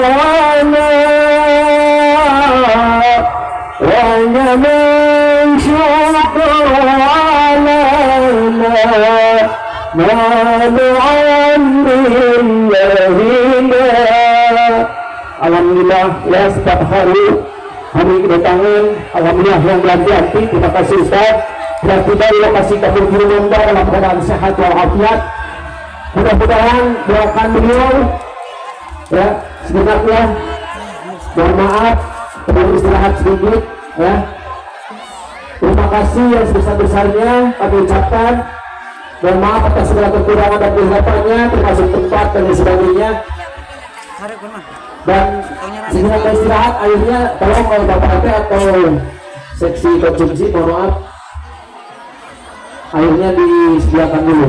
لنا وجب الشكر علينا ما نعمره لنا. Alhamdulillah ya, setiap hari kami kedatangan, alhamdulillah yang beranti-anti. Terima kasih, Ustaz, telah tiba di lokasi Kampung Gurumba dalam keadaan sehat walafiat. Mudah-mudahan doakan beliau ya. Sebenarnya mohon maaf, perlu istirahat sedikit ya. Terima kasih yang sebesar-besarnya kami ucapkan. Mohon maaf atas segala kekurangan dan kesilapannya, termasuk tempat dan sebagainya. Dan segera istirahat, akhirnya tolong kalau Bapak RT atau seksi konsumsi, mohon maaf, akhirnya disediakan dulu.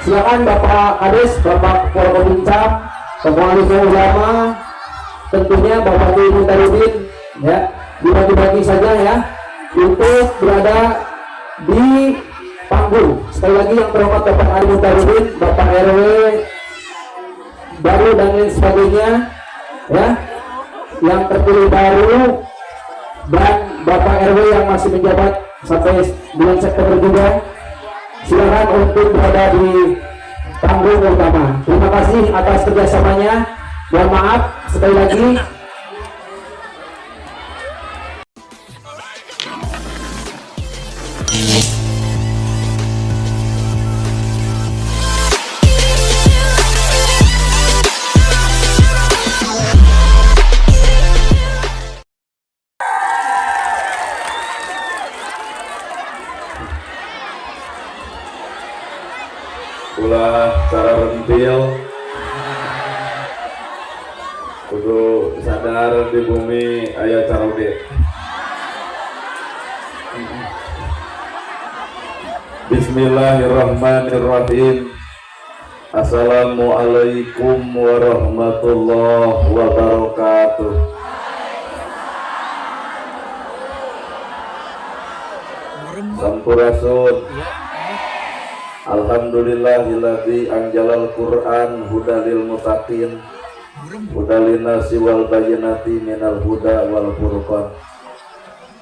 Silakan Bapak Kades, Bapak Forkopimcam, Bapak Arif Ulama, tentunya Bapak Kiai Mutarudin ya, dibagi-bagi saja ya untuk berada di panggung. Sekali lagi, yang terhormat Bapak Ari Mutarudin, Bapak RW baru dan lain sebagainya ya, yang terpilih baru dan Bapak RW yang masih menjabat sampai bulan September juga, silakan untuk berada di panggung utama. Terima kasih atas kerjasamanya. Mohon maaf sekali lagi. Ulah cararentil, kudu sadar di bumi aya caroge. Bismillahirrahmanirrahim. Assalamualaikum warahmatullahi wabarakatuh. Sampurasun. Alhamdulillahilladzi anzalal Qur'an hudalil muttaqin, hudalin nasi wal bayyinati minal huda wal furqan.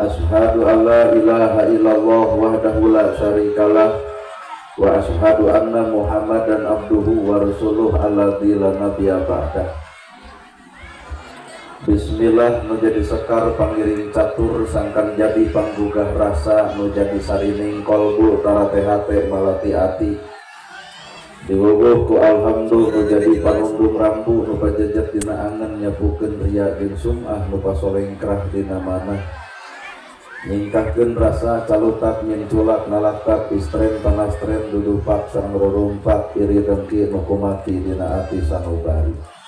Asyhadu an la ilaha illallah wahdahu la syarikalah wa asyhadu anna Muhammadan abduhu wa rasuluh alladzi la nabiyya ba'dah. Bismillah nu jadi sekar pangiring catur, sangkan jadi panggugah rasa, nu jadi sarining kolbu tarate hate malati ati. Diwuwuh ku alhamdulillah nu jadi panundung rambu, nu pajejet dina angen, nyapukeun ria jeung sum'ah, nu pasolengkrah dina manah, nyingkahkeun rasa calutak, nyinculak nalaktak istren panastren dudupak sareng rorumpak iri dengki nu kumati dina ati sanubari.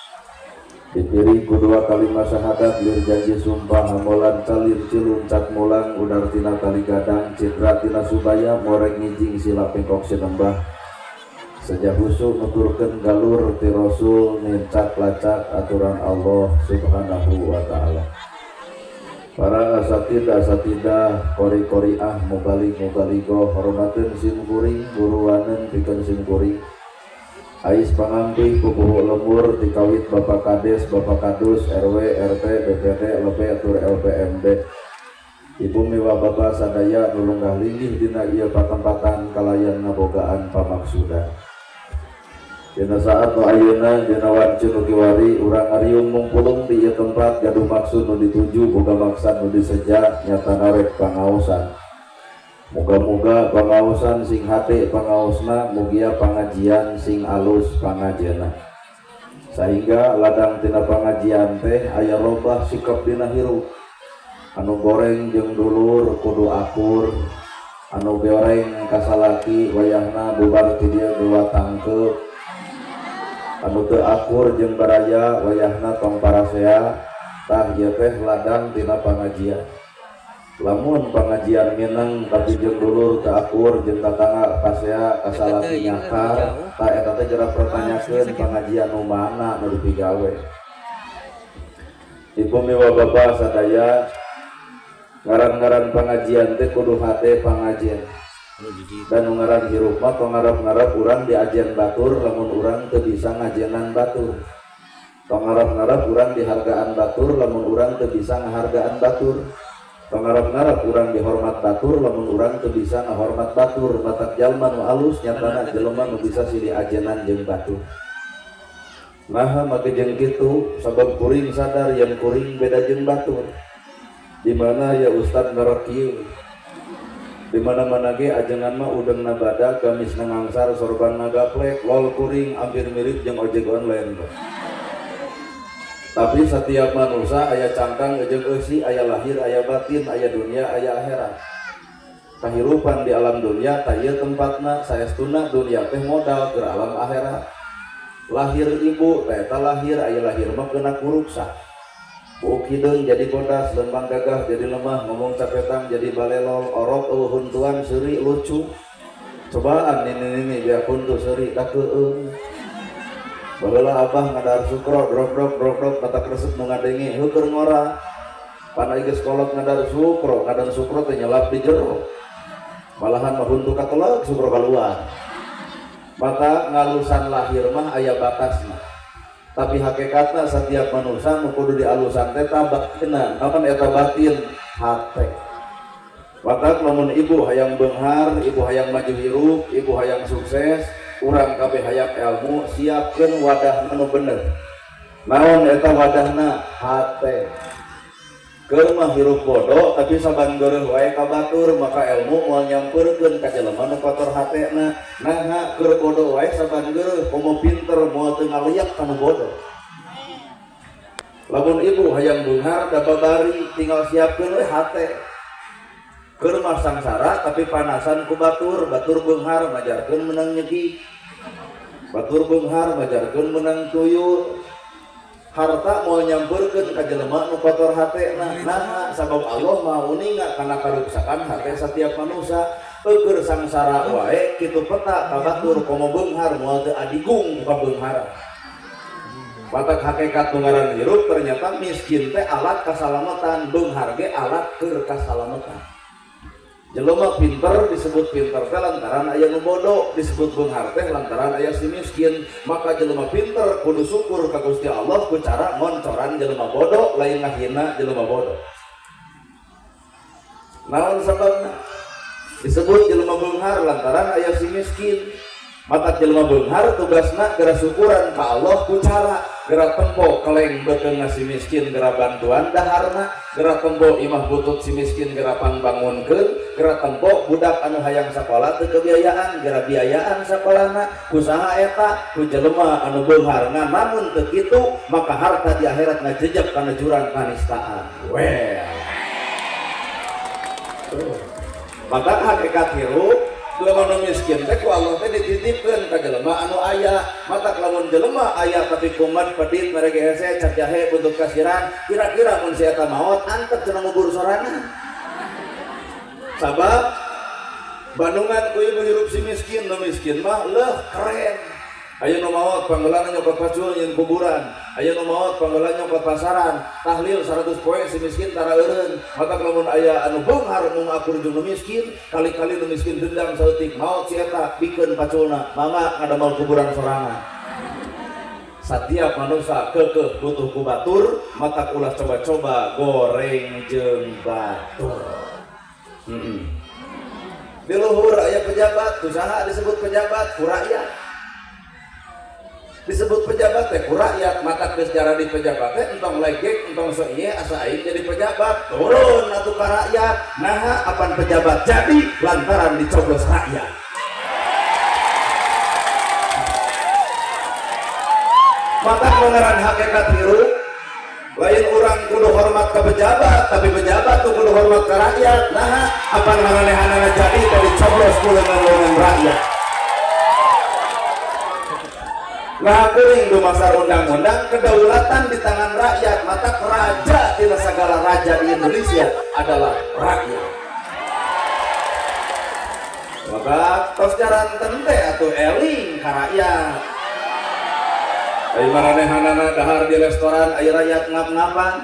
Dipiri ku dua kalimat syahadat lir janji sumpah, hamolan calir cilun cat mulang, udar tina tali gadang, cidra tina subaya, moreng ngijing sila pengkok sinembah, sejak husuk nuturkeun galur ti Rasul, nincak lacak aturan Allah Subhanahu wa Ta'ala. Para asatid, asatidah, qori qoriah, mubalig, mubaligoh, hormateun sim kuring, guruaneun pikeun sim kuring, Ais pangampih pupuhu lembur tikawit Bapak Kades, Bapak Kadus, RW, RT, BPD, LP, tur LPMD, Ibu miwah Bapak sadaya nu lunggah linggih dina ieu patempatan kalayan ngabogaan pamaksudan. Dina saat nu ayeuna, dina wanci nu kiwari, urang ngariung mungpulung di ieu tempat gaduh maksud nu dituju, boga maksad nu diseja, nyata rek pangaosan. Moga-moga pangaosan sing hate pangaosna, mugia pangajian sing alus pangajena, sehingga ladang tina pangajian teh aya robah sikap dina hirup. Anu goreng jeung dulur kudu akur, anu goreng kasalaki wayahna bubar ti dieu dua tangkeup, anu teu akur jeung baraya wayahna tong parasea. Tah, ieu teh ladang tina pangajian. Lamun pengajian mineng tapi jeung dulur teu akur, jeung tatangga pasea, kasalaki nyakar, tah eta teh jera pertanyakeun pengajian nu mana nu dipigawe. Ibu miwah bapak sadaya, ngaran-ngaran pengajian teh kudu hate pengajian dan nu ngaran hirup mah tong ngarep-ngarep urang diajian batur lamun urang teu bisa ngajenan batur. Tong ngarap-ngarap urang dihargaan batur lamun urang teu bisa ngahargaan batur. Tong ngarap-ngarap urang dihormat batur lamun urang teu bisa ngahormat batur. Matak jalma nu alus nyatana jelema nu bisa silih ajenan jeung batur. Naha make jeung kitu sabab kuring sadar yen kuring beda jeung batur. Di mana ya ustad ngerek kieu. Di mana-mana ge ajengan mah udengna badag, gamisna ngangsar, sorbanna gaplek, lol kuring hampir mirip jeung ojek online. Tapi setiap manusia aya cangkang jeung eusi, aya lahir, aya batin, aya dunia, aya akhirat. Kahirupan di alam dunia tah ieu tempatna, saestuna dunia teh modal keur alam akhirat. Lahir ibu teh eta lahir, aya lahir mah kena kuruksa. Buuk hideung jadi bodas, lempang gagah jadi lemah, ngomong capetang jadi balelol, orok eueuh huntuan seuri lucu. Cobaan nini-nini biar huntu seuri da keueung. Baheula abah ngadahar sukro, drok-drok drok-drok mata kresep nu ngadenge heuh keur ngora. Pan ai geus kolot ngadahar sukro, ngadahar sukro teh nyelap di jero. Malahan mah huntu kateleg sukro kaluar. Maka ngalusan lahir mah aya batasna. Tapi hakikatna setiap manusia nu kudu dialusan teh batinna. Naon eta batin? Hate. Matak lamun ibu hayang beunghar, ibu hayang maju hirup, ibu hayang sukses, urang kabeh hayang ilmu, siapkeun wadah nu bener. Naon eta wadahna? Hate. Keur mah hirup bodoh tapi saban geureuh wae ka batur, maka ilmu moal nyampeurkeun ka jelema nu kotor hatena. Naha keur bodoh wae saban geureuh, komo pinter moal teu ngaliak ka nu bodoh. Lamun ibu hayang beunghar da babari tinggal siapkeun we hate. Keur mah sangsara tapi panasan ku batur, batur beunghar majarkeun meunang nyegi. Batur beunghar majarkeun meunang tuyul. Harta mau nyampeurkeun ka jelema nu kotor hatena. Naha sabab Allah Maha uninga kana karuksakan hate setiap manusia. Eueur sangsara wae kitu peta ka batur komo beunghar moal teu adigung ka beunghar. Matak hakikat nu ngaran hirup ternyata miskin teh alat kasalamatan, beunghar ge alat keur kasalamatan. Jelema pinter disebut pinter teh lantaran aya nu bodoh, disebut beunghar teh lantaran aya si miskin. Maka jelema pinter kudu syukur ka Gusti Allah ku cara ngoncoran jelema bodoh lain ngahina jelema bodoh. Naon sababna? Disebut jelema beunghar lantaran aya si miskin. Maka jelema beunghar tugasna geura syukuran ka Allah ku cara geura tempo keleng beukeung si miskin geura bantuan daharna, geura tempo imah butut si miskin geura pangbangunkeun, geura tempo budak anu hayang sakola teu kebiayaan geura biayaan sakolana. Kusaha eta? Ku jelema anu beunghar. Ngan lamun teu kitu maka harta di akhirat ngajejep kana jurang kanistaan. Well. Maka hakikat hirup jelema nu miskin teh ku Allah teh dititipkeun ka jelema anu aya. Matak lamun jelema aya tapi kumat pedit merege hese cap jahe buntut kasiran, kira-kira mun si eta maot antep cenah ngubur sorangan. Sabab bandungan ku ibu hirup si miskin, nu miskin mah leuh keren. Aya nu maot panggeulana nyokot pacul nyeun kuburan, aya nu maot panggeulana nyokot pasaran, tahlil 100 poe si miskin tara eureun. Matak lamun aya anu beunghar mung akur jeung nu miskin, kali-kali nu miskin dendam saeutik maot si eta bikeun paculna, mangga ngadamel kuburan sorangan. Setiap manusia keukeuh butuh ku batur, matak ulah coba-coba goreng jeung batur. Di luhur aya pejabat, ku saha disebut pejabat? Ku rakyat. Disebut pejabat teh ku rakyat, matak geus jadi pejabat teh entong legek, entong sok ieu asa aing jadi pejabat, turun atuh ka rakyat. Naha apan pejabat jadi lantaran dicoblos rakyat. Matak mengeran hakikat hirup lain urang kudu hormat ke pejabat, tapi pejabat tuh kudu hormat ke rakyat. Naha apan maranehanana jadi teh dicoblos ku lengan-lengan rakyat. Nah, kuring dumasar undang-undang kedaulatan di tangan rakyat, maka raja tina segala raja di Indonesia adalah rakyat. Maka tos jaran teh atuh eling ka rakyat. Ai maranehanana dahar di restoran aya rakyat ngap-ngapan.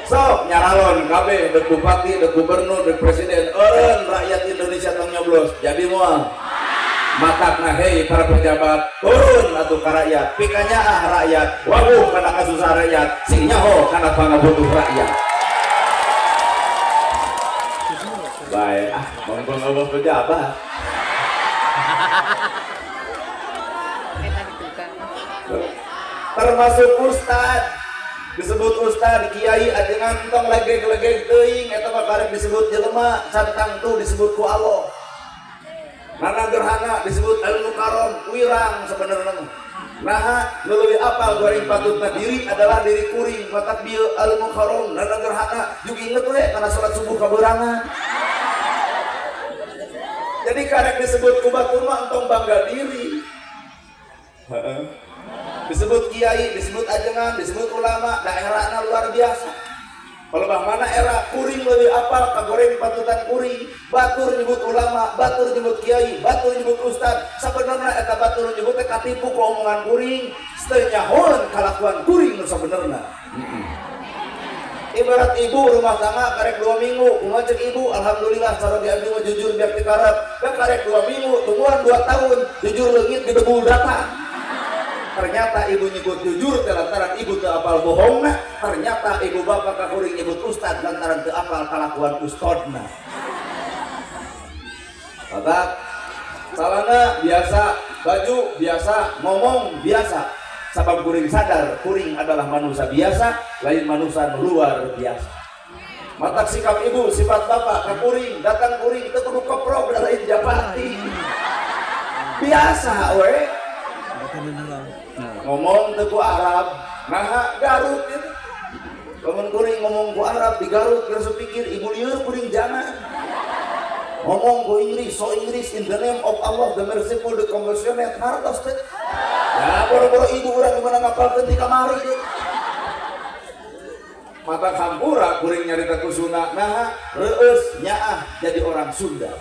Sok nyaralon kabeh dek bupati, dek gubernur, dek presiden, eureun rakyat Indonesia tong nyoblos. Jadi moal. Matakna hei para pejabat, turun atuh ka rakyat, pikanyaah rakyat, wawuh kana kasusah rakyat, sing nyaho kana pangabutuh rakyat. Baik, ah, ngomong pejabat. Termasuk ustad, disebut ustad, kiai ajengan tong legeg-legeg teuing eta mah karek disebut jelema, can tangtu disebut ku Allah. Nana gerhana disebut ilmu karom, wirang sebenarnya. Naha nu leuwih apal goreng patutna diri adalah diri kuring, matak bieu ilmu karom, nana gerhana juga inget we kana salat subuh kabeurangan. Jadi karek disebut ku batur mah entong bangga diri. Heeh. Disebut kiai, disebut ajengan, disebut ulama, daerahna luar biasa. Palebah mana era kuring lebih apal kagoreng patutan kuring, batur nyebut ulama, batur nyebut kiai, batur nyebut ustad. Sabenerna eta batur nyebut teh katipu ku omongan kuring, teu nyahoeun kalakuan kuring nu sabenerna. Ibarat ibu rumah tangga karek 2 minggu, kumaha cek ibu, alhamdulillah cara di abdi mah jujur biar dikarep. Da karek 2 minggu, tungguan 2 tahun, jujur leungit gedebul datang. Ternyata ibu nyebut jujur teh lantaran ibu teu apal bohongna, ternyata ibu bapak ka kuring nyebut ustad lantaran teu apal kalakuan ustadna. Maka celana biasa, baju biasa, ngomong biasa. Sabab kuring sadar, kuring adalah manusia biasa, lain manusia nu luar biasa. Matak sikap ibu, sifat bapak ka kuring, datang kuring teu kudu keprok da lain japati. Biasa we. Ngomong teu ku Arab, naha Garut gitu. Lamun kuring ngomong ku Arab di Garut geus pikir ibu lieur kuring jangan. Ngomong ku Inggris, so Inggris in the name of Allah the merciful the compassionate hartos teh. Ya boro-boro ibu urang gimana ngapalkeun di kamari teh. Mata hampura kuring nyarita ku Sunda, naha reueus nyaah jadi orang Sunda.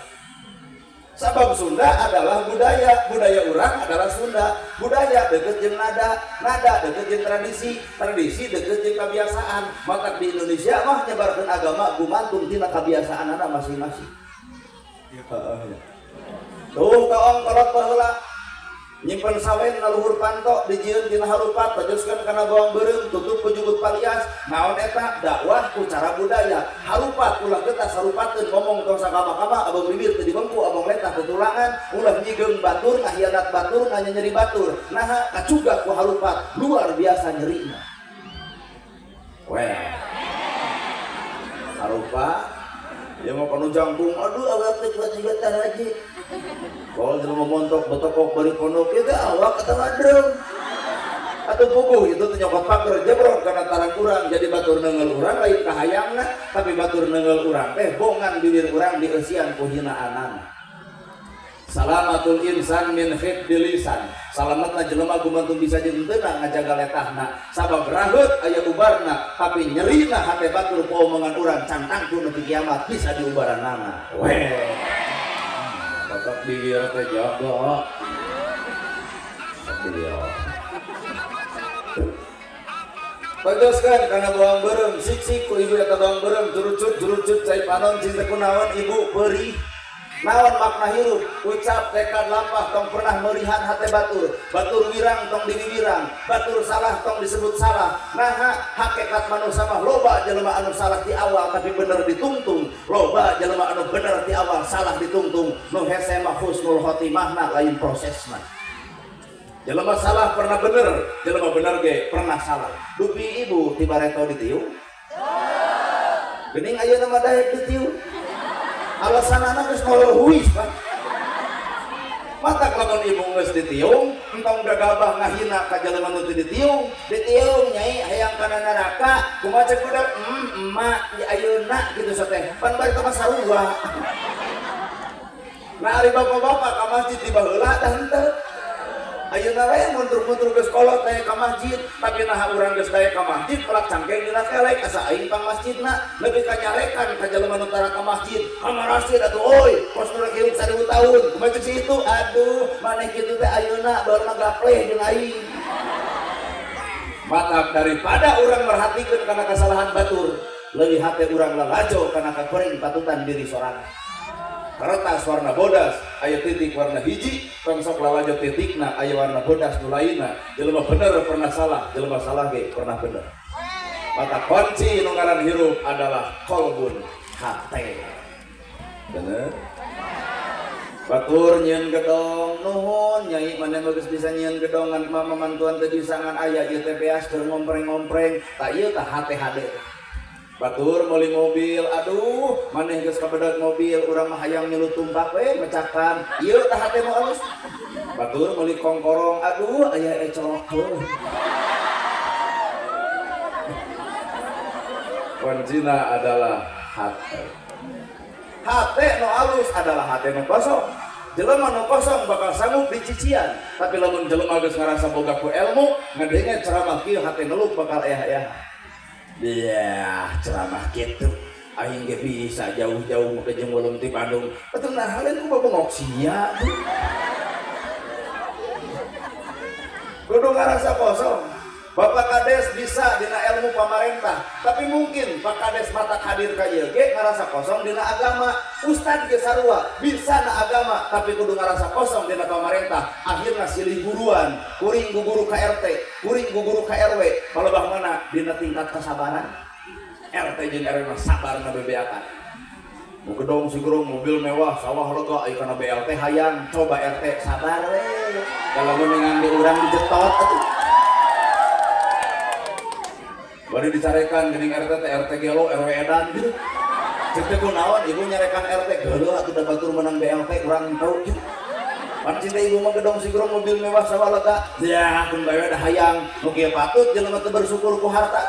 Sabab Sunda adalah budaya, budaya urang adalah Sunda. Budaya deket jeung nada, nada deket jeung tradisi, tradisi deket jeung kebiasaan. Matak di Indonesia mah nyebarkeun agama gumantung tina kebiasaanana masing-masing. Tuh toong kolot baheula nyimpen sawen na luhur panto dijieun tina harupat tajoskeun kana bawang beureum tutup ku jukut palias. Naon eta dakwah ku cara budaya. Harupat ulah getas harupateun ngomong tong sakama-kama abang bibir teu dibengku abang letah tutulangan ulah nyigeung batur ngahianat batur nganyeri batur. Naha kacugak ku harupat luar biasa nyerina. Weh. Harupat ya mau kanu jangkung aduh awak teh kuat juga taraji. Kalau jelema montok betokok bari pondok ieu teh awak atawa drum. Atuh puguh itu teh nyokot pager jebrot kana tarang urang jadi batur neunggeul urang lain kahayangna tapi batur neunggeul urang teh bongan bibir urang dieusian ku hinaanana. Salamatul insan min hifdil lisan. Salametna jelema gumantung bisa jeung teu ngajaga letahna. Sabab raheut aya ubarna tapi nyerina hate batur ku omongan urang can tangtu nepi kiamat bisa diubaranana. Weh. Batak bibir teh jaga. Beliau. Bagaskan karena bawang beureum sik-sik ku ibu eta bawang beureum jurucut-jurucut cai panon cing teh kunaon ibu perih. Naon makna hirup ucap tekad lampah tong pernah merihan hate batur, batur wirang tong diwiwirang, batur salah tong disebut salah. Naha hakikat manusia mah loba jelema anu salah di awal tapi bener ditungtung, loba jelema anu bener di awal salah ditungtung. Nu hese mah husnul khotimahna lain prosesna. Jelema salah pernah bener, jelema bener ge pernah salah. Dupi ibu ti bareto ditiung. Geuning ayeuna mah daek ditiung. Alasan anak geus ngolor huis, Pak. Matak lamun ibu geus ditiung, entong gagabah ngahina ka jelema nu teu ditiung. Ditiung nyai hayang kana neraka, kumaha cek budak? Emak di ayeuna kitu sateh. Pan bari mah sarua. Nah ari bapak-bapak ka masjid di baheula tah henteu. Ayeuna we muntur-muntur geus kolot daek ka masjid, tapi naha urang geus daek ka masjid pelak cangkeng dina kelek asa aing pang masjidna leuwih ka nyarekan ka jelema nu tara ka masjid. Ka masjid atuh euy, kos nu rek hirup 1000 tahun. Kumaha cek si itu? Aduh, maneh kitu teh ayeuna baru mah gapleh jeung aing. Matak daripada urang merhatikeun kana kasalahan batur, leuwih hate urang lalajo kana kakoreng patutan diri sorangan. Kertas warna bodas aya titik warna hiji, tong sok lalajo titikna aya warna bodas nu lainna. Jelema bener pernah salah, jelema salah ge pernah bener. Maka kunci nu ngaran hirup adalah kolbun, hate. Bener? Batur nyieun gedong, nuhun nyai, maneh bagus bisa nyieun gedong, ngan mama mantuan teu bisa, ngan aya ieu teh beas keur ngompreng-ngompreng. Tak ieu tah hate hade. Batur meuli mobil, aduh maneh geus kabedag mobil, urang mah hayang nyilu tumpak we mecakan. Ieu tah hate nu alus. Batur meuli kongkorong, aduh aya ecorok heuh. Kuncina adalah hate. Hate nu alus adalah hate nu kosong. Jelema nu kosong bakal sanggup dicician, tapi lamun jelema geus ngarasa boga ku ilmu, ngadenge ceramah kieu hate ngeluk bakal aya-aya. Iya, ceramah kitu. Aing ge bisa jauh-jauh ke jeung ulum ti Bandung. Betul nah halen ku babongok sia. Kudu ngarasa kosong. Bapak Kades bisa dina ilmu pamarentah, tapi mungkin Pak Kades mata hadir ka ieu ge ngarasa kosong dina agama. Ustad ge sarua bisa na agama, tapi kudu ngarasa kosong dina pamarentah. Akhirna silih guruan, kuring guguru ka RT, kuring guguru ka RW. Palebah mana dina tingkat kesabaran? RT jeung RW mah sabar na bebeakan. Mau gedong sigerong, mobil mewah, sawah lega, ayo kana BLT hayang, coba RT sabar we. Kalau mendingan di urang dijetot atuh. Bari dicarekan geuning RT teh RT gelo, RW edan gitu. Cek teh kunaon ibu nyarekan RT geuleuh atuh da batur menang BLT urang tau gitu. Pan cinta ibu mah gedong sigerong, mobil mewah, sawah lega. Ya, kun bae da hayang. Nu kieu patut jelema teu bersyukur ku harta.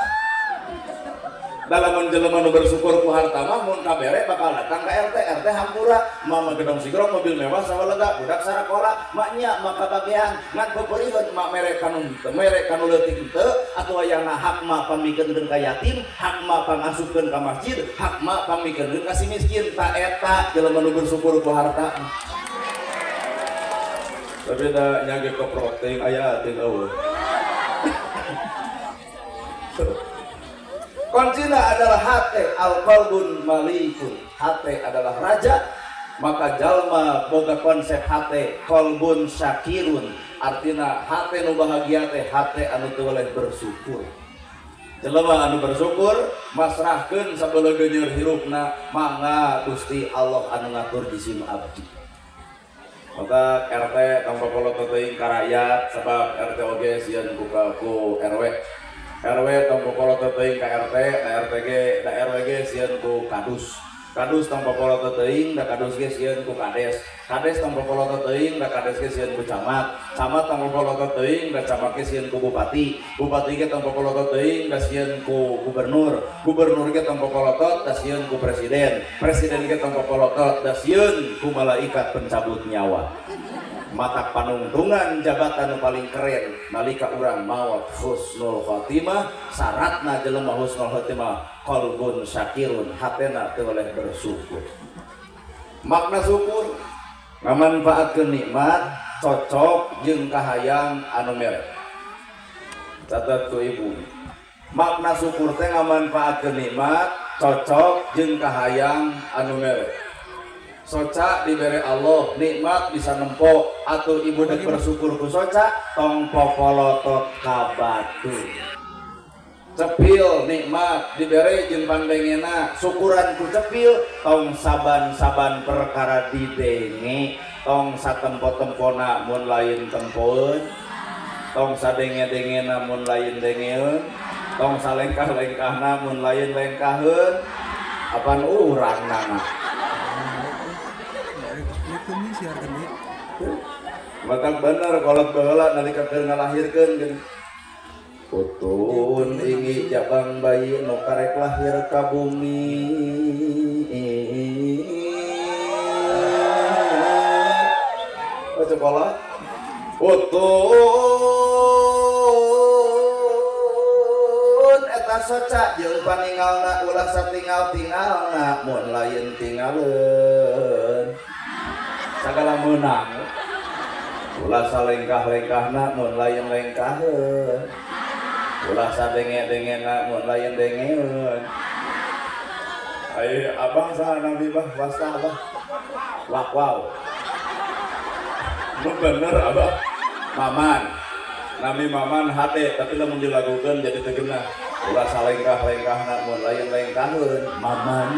Lamun jelema nu bersyukur ku harta mah mun kabere bakal datang ka RT, RT hampura, mama gedong sigrong, mobil mewah, sawah lega, budak sarakola, maknya maka bagian ngan peperiheun mak mere kanu teu mere kanu leutik teu atuh ayana hak mah pamikeun ka yatim, hak mah pangasupkeun ka masjid, hak mah pamikeun ka si miskin. Ta eta jelema nu bersyukur ku harta. Tapi da nyage keprok teuing aya teuing eueuh. Kuncinya adalah hate, al-qalbun malikun. Hate adalah raja, maka jalma boga konsep hate qalbun syakirun. Artina hate nu bahagia teh hate anu teu boleh bersyukur. Jelema anu bersyukur masrahkeun sabeuleugeunyeur hirupna mangga Gusti Allah anu ngatur di sini abdi. Maka RT tanpa kolot teuing ka rakyat sebab RT oge sieun ku RW. RW tanpa kolot teuing ka RT, da RT ge, da RW ge sieun ku kadus. Kadus tanpa kolot teuing, da kadus ge sieun ku kades. Kades tanpa kolot teuing, da kades ge sieun ku camat. Camat tanpa kolot teuing, da camat ge sieun ku bupati. Bupati ge tanpa kolot teuing, da sieun ku gubernur. Gubernur ge tanpa kolotot, da sieun ku presiden. Presiden ge tanpa kolotot, da sieun ku malaikat pencabut nyawa. Mata panungtungan jabatan paling keren nalika urang maot husnul khotimah. Syaratna jelema husnul khotimah qalbun syakirun, hatena teu boleh bersyukur. Makna syukur ngamanfaatkeun nikmat cocok jeung kahayang anu mere. Catat ku ibu, makna syukur teh ngamanfaatkeun nikmat cocok jeung kahayang anu mere. Soca dibere Allah nikmat bisa nempo atau ibu dek bersyukur ku soca tong popolotot ka batu. Cepil nikmat dibere jeung pandengena syukuran ku cepil tong saban-saban perkara didenge, tong satempo-tempona mun lain tempoeun, tong sadenge-dengena mun lain dengeun, tong salengkah-lengkahna mun lain lengkaheun. Apan urang nana maka bener kolot baheula nalika keur ngalahirkeun geuning. Putun ingi jabang bayi nu karek lahir ka bumi. Oh sekolah. Putun eta soca jeung paningalna ulah satingal-tingalna mun lain tingaleun. Sagala meunang. Ulah salengkah-lengkahna mun lain lengkaheun. Ulah sadenge-dengena mun lain dengeun. Ayo abah saha nabi bah wasta abah. Wak wow. Nu bener abah. Maman. Nami Maman hade tapi lamun dilagukeun jadi teu genah. Ulah salengkah-lengkahna mun lain lengkaheun Maman.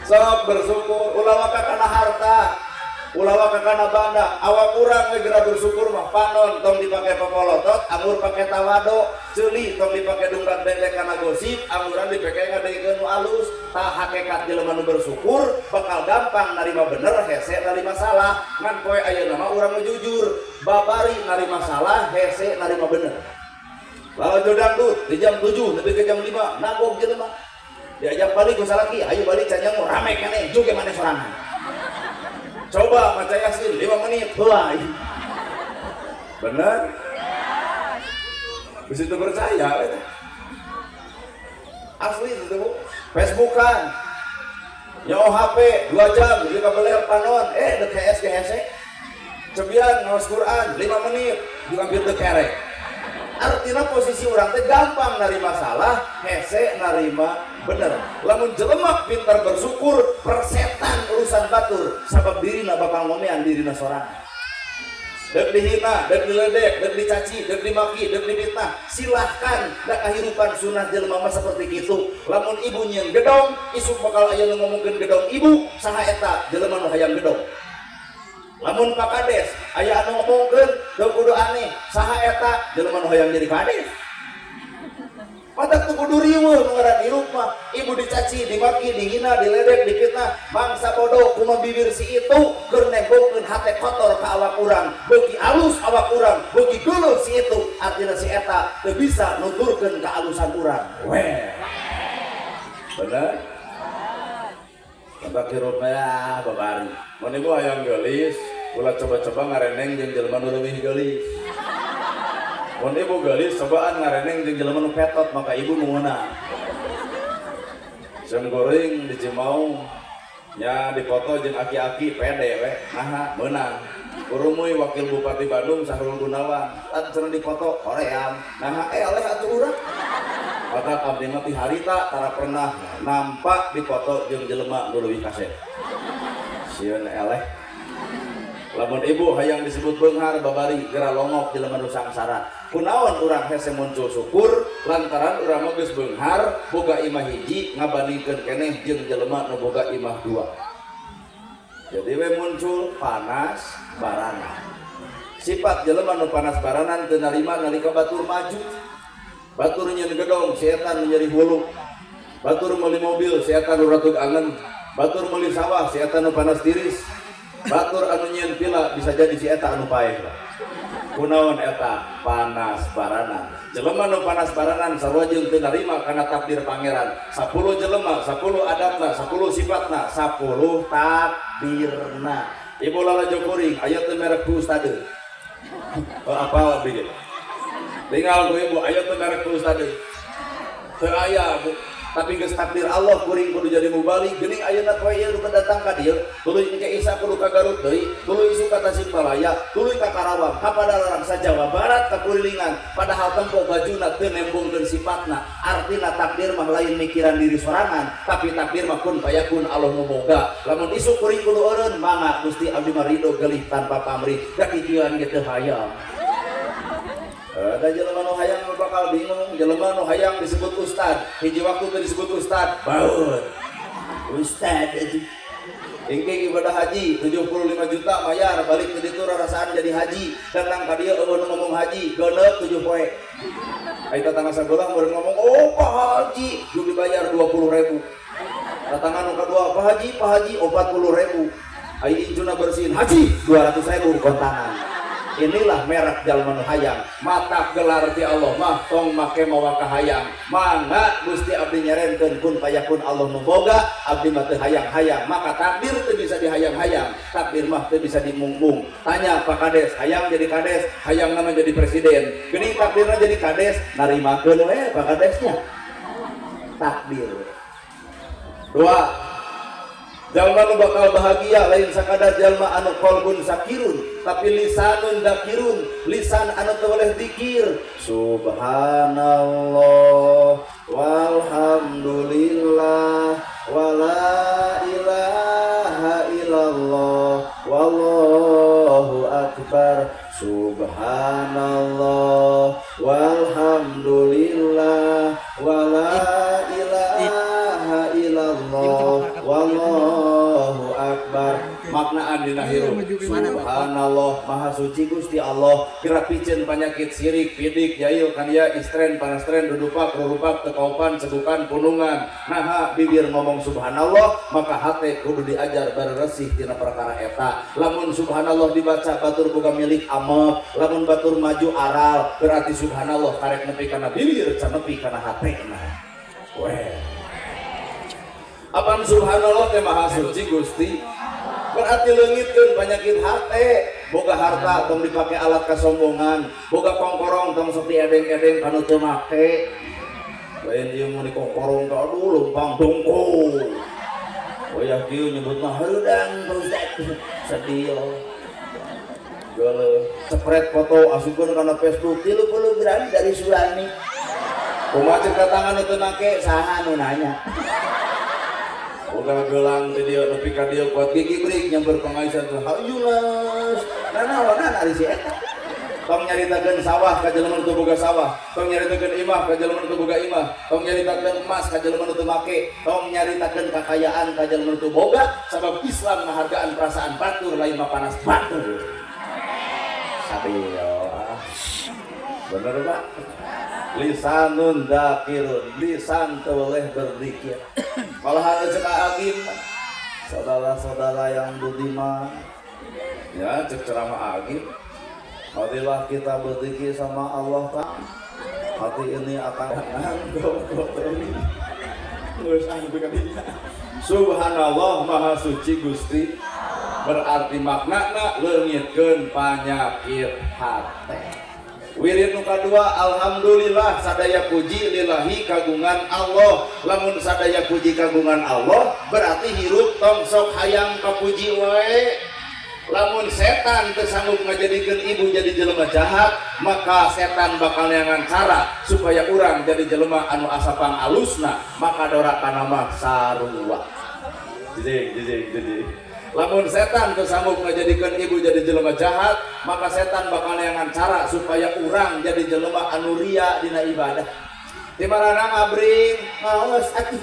Sok bersyukur ulah waka kana harta. Ulah waka kana banda, awak urang we geura bersyukur mah panon tong dipake popolotot, anggur pake tawado, ceuli tong dipake dungkat bendek kana gosip, angguran dipake ngadengekeun nu alus. Tah hakikat jelema nu bersyukur bakal gampang narima bener, hese narima salah. Ngan poe ayeuna mah urang nu jujur, babari narima salah, hese narima bener. Lalu dangdut di jam 7 nepi ke jam 5 nagog jelema. Diajak balik ku salaki, ayo balik can nyangu rame keneh juga maneh sorangan. Coba maca Yasin 5 menit, wah. Bener? Bisa itu percaya, eta. Asli itu bu. Facebookan, nyawa HP 2 jam, jadi kabeler panon, dek HS GHS. Cebian ngawas Quran 5 menit, juga hampir dek kerek. Artinya posisi orang teh gampang narima salah, hese narima bener. Lamun jelema pintar bersyukur, persetan urusan batur, sabab dirina bakal ngomean dirina sorangan. Dek dihina, dek diledek, dek dicaci, dek dimaki, dek difitnah, silahkan. Da kahirupan sunah jelema mah seperti itu. Lamun ibu nyieun gedong, isuk bakal aya nu ngomongkeun gedong ibu, saha eta jelema nu hayang gedong. Lamun Pak Kades aya anu ngomongkeun teu kudu aneh, saha eta jelema nu hayang jadi kades. Mata teu kudu riweuh nu ngaran hirup mah, ibu dicaci, dimaki, dihina, diledek, difitnah, bangsa bodoh kumaha bibir si itu keur nembongkeun hate kotor ka awak urang, beuki alus awak urang, beuki geuleuh si itu, artina si eta teu bisa nuturkeun kaalusan urang. Weh. Bener? Bapak hirup ya babari. Mun ibu hayang geulis, ulah coba-coba ngareneng jeung jelema nu leuwih geulis. Mun ibu geulis, cobaan ngareneng jeung jelema nu petot, maka ibu nu meunang. Jeung goreng di Cimaung, nya dipoto jeung aki-aki pede we, naha meunang. Urumuy wakil Bupati Bandung Sahrul Gunawan, tan cenah dipoto hoream, naha eleh atuh urang. Maka abdi mah ti harita tara pernah nampak dipoto jeung jelema nu leuwih kasep. Sieun eleh. Lamun ibu hayang disebut beunghar babari geura longok jelema nu sangsara. Kunaon urang hese muncul syukur lantaran urang mah geus beunghar boga imah hiji ngabandingkeun keneh jeung jelema nu boga imah dua. Jadi we muncul panas baranan. Sifat jelema nu panas baranan teu narima nalika batur maju. Batur nyeun gedong si eta nu nyeri hulu. Batur meuli mobil si eta nu ratug angen. Batur meuli sawah si eta nu panas tiris. Batur anu nyieun pila bisa jadi si eta anu paeh. Kunaon eta panas baranan. Jelema nu panas baranan sarua jeung teu narima kana takdir pangeran. 10 jelema, 10 adatna, 10 sifatna, 10 takdirna. Ibu lalajo kuring aya teu merek ku ustadeun. Oh, apal abdi ge. Tinggal ku ibu aya teu merek ku ustadeun. Teu aya bu. Tapi geus takdir Allah kuring kudu jadi mubalig geuning ayeuna poe ieu nu datang ka dieu tuluy ke Isa kudu ka Garut deui tuluy isu ka Tasikmalaya tuluy ka Karawang ka Padalarang sa Jawa Barat ka kurilingan padahal tempo bajuna teu nembongkeun sifatna. Artina takdir mah lain mikiran diri sorangan tapi takdir mah kun fayakun Allah nu boga. Lamun isu kuring kudu eureun mangga Gusti abdi mah ridho geulih tanpa pamrih da kituan ge teu hayang. Ada jelema nu hayang nu bakal bingung, jelema nu hayang disebut ustad, hiji waktu teu disebut ustad, baut. Ustad itu. Ingking ibadah haji 75 juta mayar balik ke ditu rarasaan jadi haji, datang ka dieu eueuh nu ngomong haji, genep 7 poe. Ai tatangga sabelah meureun ngomong, "Oh, Pak Haji, jeung dibayar 20.000." Tatangga nu kadua, "Pak Haji, Pak Haji, 40.000." Ai incuna bersihin, "Haji, 200.000 di kontangan." Inilah merek jalma nu hayang. Mata gelar ti Allah mah tong make mawa kahayang. Mangga Gusti abdi nyerenkeun kun payakun Allah nu boga, abdi mah teu hayang-hayang. Maka takdir teu bisa dihayang-hayang, takdir mah teu bisa dimungmung. Tanya Pak Kades, hayang jadi kades, hayang nama jadi presiden. Geuning takdirna jadi kades, narimakeun we Pak Kadesnya. Takdir. Dua, jalma nu bakal bahagia lain sakadar jalma anu qalbun sakirun tapi lisanun dakirun, lisan anu teu boleh dikir. Subhanallah Walhamdulillah wala ilaha illallah wallahu akbar. Subhanallah walhamdulillah wala ilaha illallah wallahu akbar. Maknaan dina hirup, subhanallah, maha suci Gusti Allah, gerak piceun penyakit sirik, pidik, jail, kania, istren, panastren, dudupak, rurupak, tekaupan, cegukan, punungan. Naha bibir ngomong subhanallah, maka hate kudu diajar beresih tina perkara eta. Lamun subhanallah dibaca batur boga milik amek, lamun batur maju aral, berarti subhanallah karek nepi kana bibir, can nepi kana hatena. Weh. Apaan subhanallah teh maha suci Gusti? Berarti leungitkeun penyakit hate. Boga harta tong dipake alat kasombongan, boga kongkorong tong sok diedeng-edeng kanu teu make. Lain ieu mun dikongkorong teh, aduh, leumpang dongko. Wayah kieu nyebutna hareudang, Pak Ustad. Sedih. Geuleuh, cepret foto asupkeun kana Facebook 30 gram dari Surani. Kumaha ceuk datangan nu teu make, saha nu nanya? Boga gelang ti dieu nepi ka dieu kuat gigi brik nyamper pangaisan teh hayu las. Nanaonan ari si eta? Tong nyaritakeun sawah ka jelema nu teu boga sawah, tong nyaritakeun imah ka jelema nu teu boga imah, tong nyaritakeun emas ka jelema nu teu make, tong nyaritakeun kakayaan ka jelema nu teu boga, sabab Islam ngahargaan perasaan batur, lain mah panas batur. Sadio ah. Bener, Pak. Lisanun dzakirun, lisan teu boleh berzikir. Malahan cek Agim, saudara-saudara yang budiman, ya cek ceramah Agim, marilah kita berzikir sama Allah Ta'ala. Hati ini akan subhanallah, maha suci Gusti, berarti maknana leungitkeun penyakit hati. Wirid nu kadua, alhamdulillah, sadaya puji lillahi kagungan Allah. Lamun sadaya puji kagungan Allah, berarti hirup tong sok hayang kapuji wae. Lamun setan teu sanggup ngajadikeun ibu jadi jelema jahat, maka setan bakal neangan cara supaya urang jadi jelema anu asa pangalusna, maka dorakana mah sarua. Jijik, jijik, jijik. Lamun setan teu sanggup ngajadikeun ibu jadi jelema jahat, maka setan bakal neangan cara supaya urang jadi jelema anu ria dina ibadah. Di mana ngabring ngaos atuh,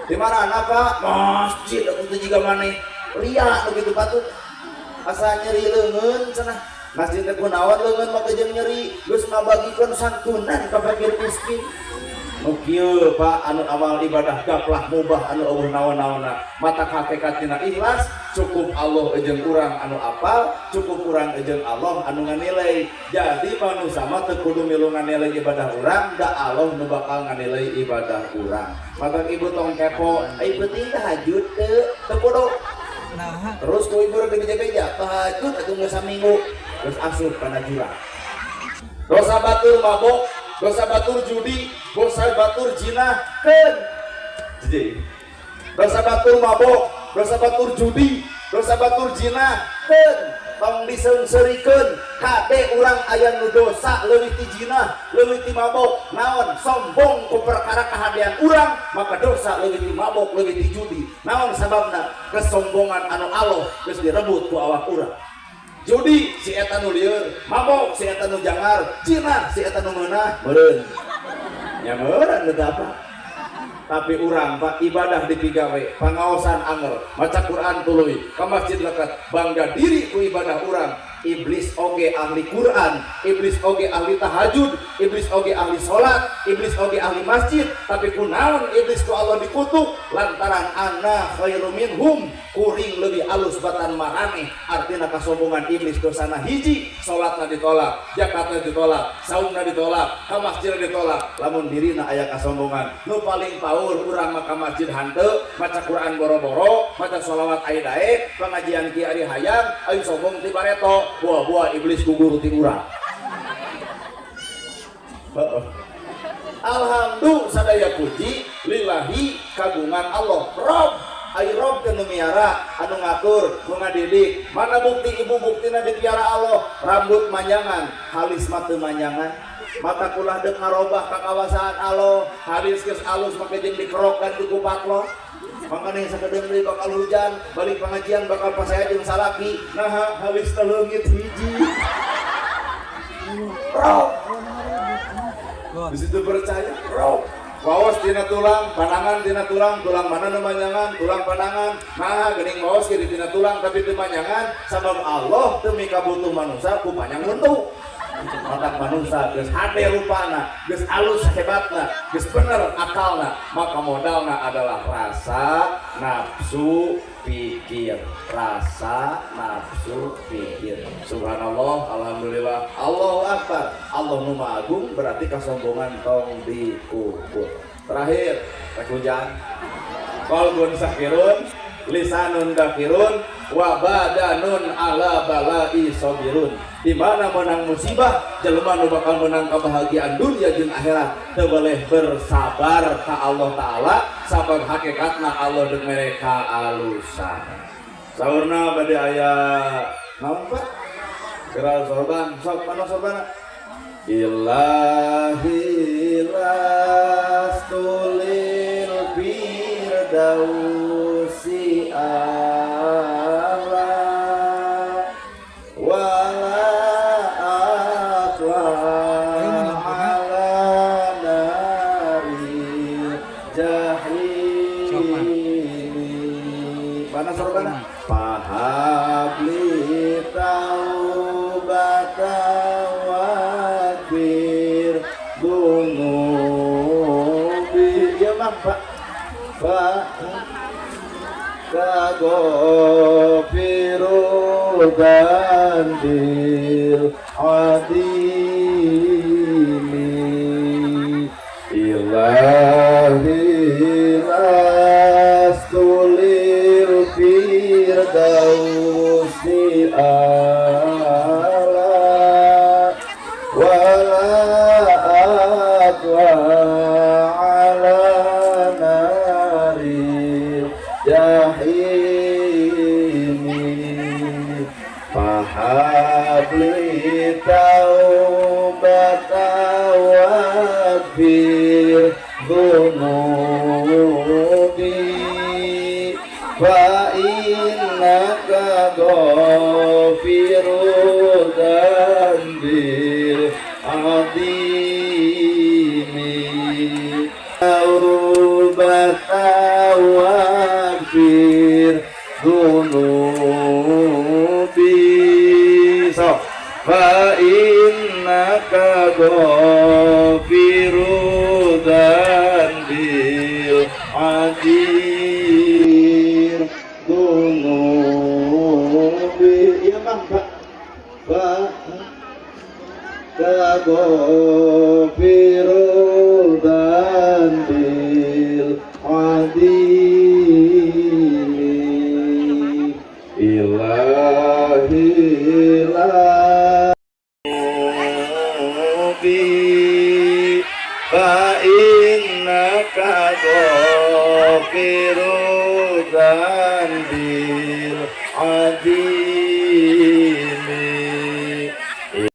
di mana, Pak? Masjid atuh teu jiga maneh ria nu kitu patut asa nyeri leungeun cenah. Masjid teh kunaon leungeun mah jeung nyeri, geus ngabagikeun santunan ka fakir miskin. Nu kieu, Pak, anu amal ibadah gaplah mubah anu eueuh naon-naonna, mata hakikat tina ikhlas. Cukup Allah jeung urang anu apal, cukup urang jeung Allah anu nganilai. Jadi manusia mah teu kudu milu nganilai ibadah urang, da Allah nu bakal nganilai ibadah urang. Mata ibu tong kepo ai penting tahajud teu, teu kudu. Terus ku ibu rek beja-beja tahajud atuh geus saminggu geus asup kana jurang. Dosa batur mabok, dosa batur judi, dosa batur jinah keun. Jadi dosa batur mabok, dosa batur judi, dosa batur jinah keun, tong diseungseurikeun. Kade urang aya nu dosa leuwih ti jinah, leuwih ti mabok. Naon? Sombong ku perkara kahadean urang, maka dosa leuwih ti mabok, leuwih ti judi. Naon sababna? Kesombongan anu Allah geus direbut ku awak urang. Judi si eta nu lieur, mabok si eta nu jangar, jinah si eta nu meunah meureun nya, meureun teu apa. Tapi urang, Pak, ibadah dipigawe, pangaosan anger, maca Quran tuluy, ka masjid lekat, bangga diri ku ibadah urang. Iblis oge ahli Quran, iblis oge ahli tahajud, iblis oge ahli salat, iblis oge ahli masjid, tapi kunaon iblis ku Allah dikutuk? Lantaran ana khairu minhum, kuring lebih alus batan maraneh. Artina kasombongan iblis dosana hiji, salatna ditolak, zakatna ditolak, saumna ditolak, ka masjid ditolak. Lamun dirina aya kasombongan, nu paling paur urang mah ka masjid hanteu, maca Quran boro-boro, maca sholawat aya daek, pengajian ki ari hayang, ayo sombong ti bareto, buah-buah iblis gugur ti urang. Heeh. Alhamdulillah, sadaya puji lillahi kagungan Allah. Rob Ari Rob teh nu miara, anu ngatur, nu ngadidik. Mana bukti ibu, buktina dipiara Allah? Rambut manjangan, halis mah teu manjangan. Mata kulah deuk ngarobah kakawasaan Allah, halis geus alus make jeung dikerok dan dikupat lo. Makanya sakedeung deui bakal hujan, balik pengajian bakal pasaya jeung salaki. Nah, halis teh leungit hiji. Rob. Di situ percaya, Rob. Waos tina tulang, panangan tina tulang, tulang mana nu manjangan, tulang panangan. Nah, geuning waos ge tina tulang tapi teu manjangan, sabab Allah teu mikabutuh manusia ku panjang huntu. Matak manusia geus hade rupana, geus alus hebatna, geus bener akalna, maka modalna adalah rasa, nafsu, pikir. Rasa, nafsu, pikir. Subhanallah, alhamdulillah, Allahu akbar. Allah nu Maha Agung, berarti kasombongan tong dikukut. Terakhir, rek hujan. Qalbun syakirun, lisanun dzakirun, wa badanun ala balai sabirun. Di mana menang musibah, jelema nu bakal menang kebahagiaan dunia jeung akhirat teu boleh bersabar ka Allah Taala, sabab hakikatna Allah deuk mere kaalusan. Saurna bade aya naon, Pak? Geral sorban, sok mana sorbana? Ilahi lastu lil firdausi ahla wala aqwa ala nari jahimi. Mana sorbana? Fahabli taubata waghfir dunubi. Ya mah, Pak. Pak Kaghafiru dzanbil azimi. Ilahi lastu lil firdausi ahla wala aqwa ala nari jahimi. Fahabli taubata waghfir dunubi fa innaka ghafiru dzanbil azimi. Taubata waghfir dunubi, so fa innaka ghafiru dzanbil azim dunubi. Ya mah, Pak. Pak Kaghafiru dzanbil azimi. Ilahi la bi fa innaka ghafiru dzanbil azim.